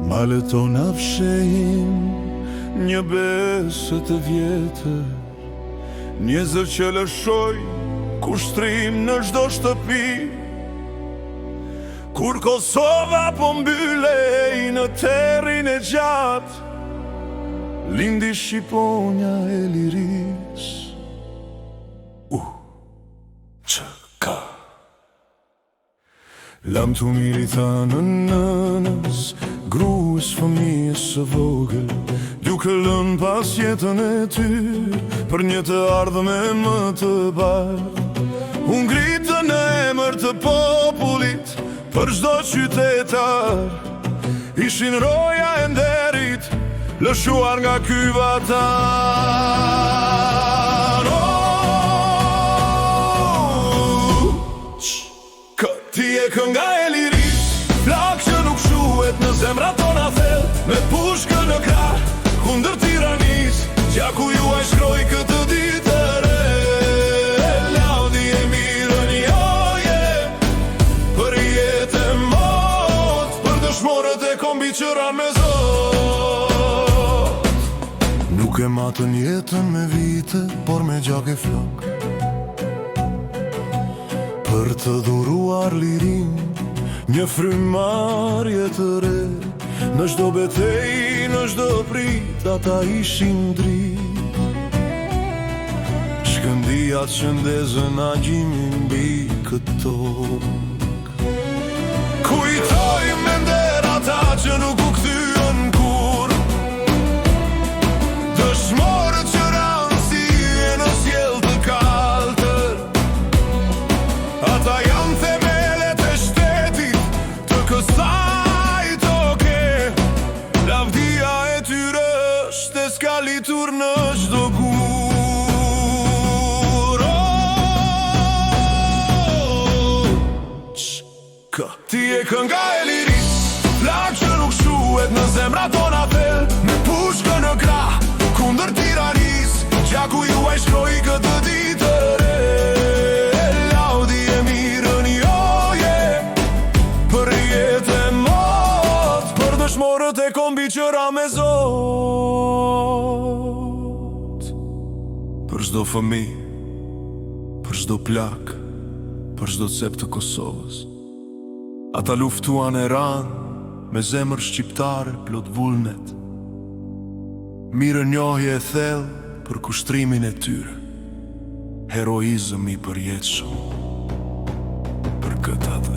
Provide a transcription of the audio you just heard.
Malet tona fshehin një besë të vjetër, një zë që lëshoi kushtrim në çdo shtëpi. Kur Kosova po mbylej në terrin e gjatë, lindi shqiponja e lirisë. U, Ç, K. Lamtumirë i thanë nënës, gruas fëmijës së vogël, duke lënë pas jetën e tyre për një të ardhme më të bardhë. U ngritën në emër të popullit për çdo qytetar, ishin roja e nderit, lëshuar nga ky vatan. Oh! K, ti je kënga e lirisë, flakë që nuk shuhet në zemrat tona thellë, me pushkë në krah, kundër tiranisë, gjaku juaj shkroi këtë ditë të re. Lavdi e mirënjohje, për jetë e mot, për dëshmorët e kombit që ranë me zot. Nuk e matën jetën me vite, por me gjak e flok. Për të dhuruar lirinë, një frymëmarrje të re, në çdo betejë, në çdo pritë, ata ishin dritë. Shkëndijat që ndezën agimin mbi këtë tokë. Kujtojmë me nder ata që nuk u kthyen kurrë, dëshmorët që ranë si yje në qiell të kaltër. Ata janë themelet e shtetit të kësaj toke. Lavdia e tyre është e skalitur në çdo gur. Oh! K, ti je kënga e lirisë, flakë që nuk shuhet në zemrat tona thellë, me pushkë në krah, kundër tiranisë, gjaku juaj shkroi këtë ditë të re. Lavdi e mirënjohje, për jetë e mot, për dëshmorët e kombit që ra me zot. Për çdo fëmijë, për çdo plak, për çdo cep të Kosovës. Ata luftuan e ranë me zemër shqiptare plot vullnet. Mirënjohje e thellë për kushtrimin e tyre. Heroizëm i përjetshëm për këtë atë.